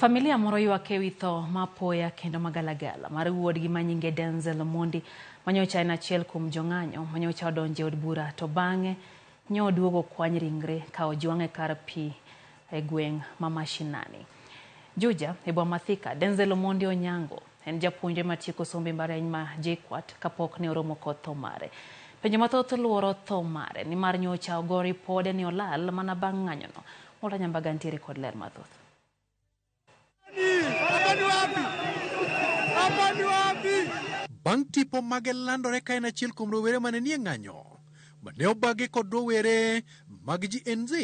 Familia moro ywak ewi tho ma apoya kendo magalagala mar wuodgi ma nyinge Denzel Omondi manyocha en achiel kuom jong'anyo manyocha odonjo e od bura to bang'e nyo oduogo okwany ringre ka ojwang'e kar pi e gweng' ma mashinani. Juja, e boma ma Thika, Denzel Omondi Onyango en japuonjre matieko sombe mbalariany ma JKUAT kapok ne oromo kod tho mare. Penjo mathoth luoro tho mare nimar nyocha ogo ripode ni olal mana bang' ng'anyono. Walter Nyambaga ntiere kod ler mathoth. Bang' tipo mage landore ka en achiel kuom rowere mane nie ng'anyo mane obagi kod rowere mag Gen Z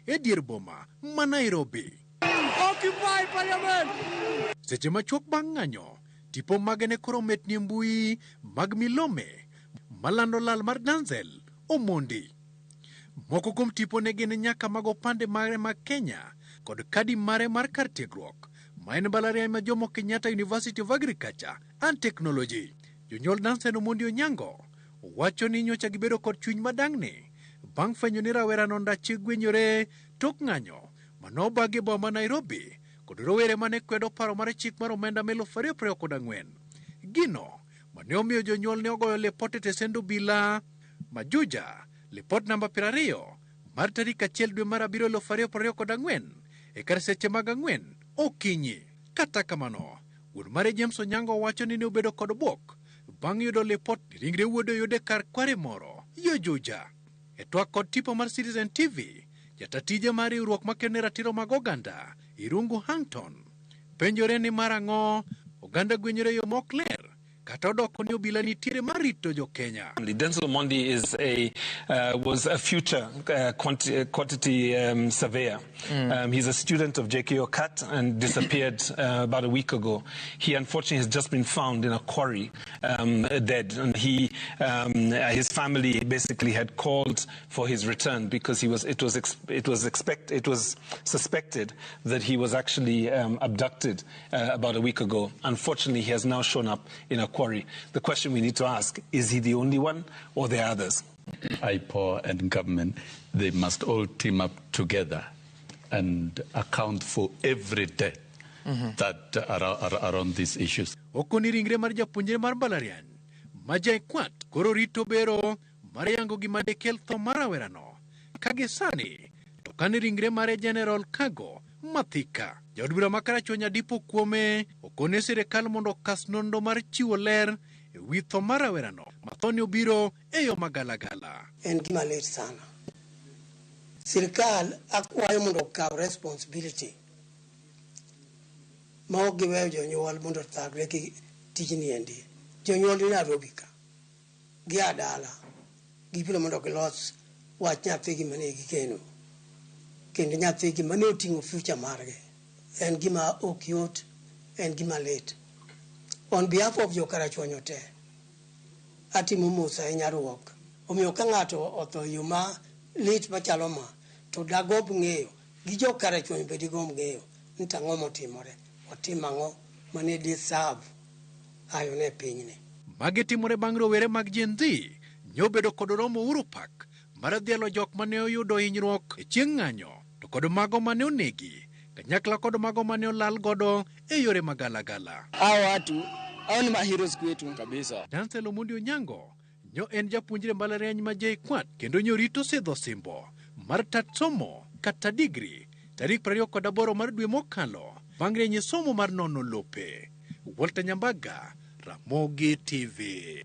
e dier boma ma Nairobi. Occupy Parliament! Seche machuok bang' ng'anyo, tipo mage ne koro metni e mbui mag milome malando lal mar Denzel Omondi. Moko kuom tipo ne gin nyaka mag opande mare mag Kenya kod kadi mare mar kar tiegruok ma en mbalariany ma Jomo Kenyatta University of Agriculture and Technology. Jonyuol Dansen Omondi Onyango wacho ni nyocha gibedo kod chuny madang'ni bang' fwenyo ni rawerano ndache gwenyore tok ng'anyo manobagi e boma ma Nairobi kod rowere mane kwedo paro mar chik mar omenda ma 2024. Gino mane omiyo jonyuol ne ogoyo lipot e tesend obila ma Juja, lipot namba 20 mar tarik 1 dwe mar abiriyo 2024 e kar seche mag 4 okinyi. Kata kamano, wuon mare James Onyango wacho ni ne obedo kod bwok bang' yudo lipot ni ringre wuode oyud e kar kware moro yo Juja. E twak kod tipo mar Citizen TV, jata tije mar riwruok makedo ne ratiro mag oganda Irungu Hangton penjore ni mar ang'o oganda gwenyore e yo mok ler kata odoko ni obila nitiere mar rito jo Kenya. Denzel Omondi is a was a future quantity surveyor. He's a student of JKO CAT and disappeared about a week ago. He unfortunately has just been found in a quarry dead, and his family basically had called for his return because he was it was ex it was expect it was suspected that he was actually abducted about a week ago. Unfortunately, he has now shown up in a quarry. The question we need to ask, is he the only one or there are others? IPOA and government, they must all team up together and account for every death that are around these issues. Okoni ringre mar japuonjre mar mbalariany ma JKUAT koro rito bero mar yango gima dekel tho mar rawerano ka gi sani to kane ringre mare General Kago Mathika. Jaod bura ma Karachuonyo Adipo Kuome okone sirikal mondo okas nonro mar chiwo ler e wi tho mar rawerano ma thone obiro e yo magalagala. En gima lit sana. Sirikal akwayo mondo okaw responsibility ma ok giweyo jonyuol mondo othagre gi tijni endi. Jonyuol ni Nairobi ka, gia dala, gibiro mondo gilos wach nyathigi mane gigeno kendo nyathigi mane oting'o future margi. En gima ok yot, en gima lit. On behalf of jo Karachuonyo te, atimo mos ahinya ruok. Omiyo ka ng'ato otho e yo ma lit machalo ma, to dagomb ng'eyo, gi jo Karachuonyo be digomb ng'eyo ni to ang'o motimore, otimo ang'o mane deserve ayo ne pinyni. Magi timore bang' rowere mag Gen Z nyobedo kod romo Uhuru Park mar dhialo jok mane oyudo hinyruok e chieng' ng'anyo to kod mago mane onegi kanyakla kod mago mane olal godo e yore magalagala. Hao watu hao ni maheroes kwetu kabisa. Denzel Omondi Onyango nyo en japuonjre mbalariany ma JKUAT kendo nyorito sidho osimbo mar tat somo kata digri tarik 28 mar dwe mokalo bang' rieny e somo mar nono lope. Walter Nyambaga, Ramogi TV.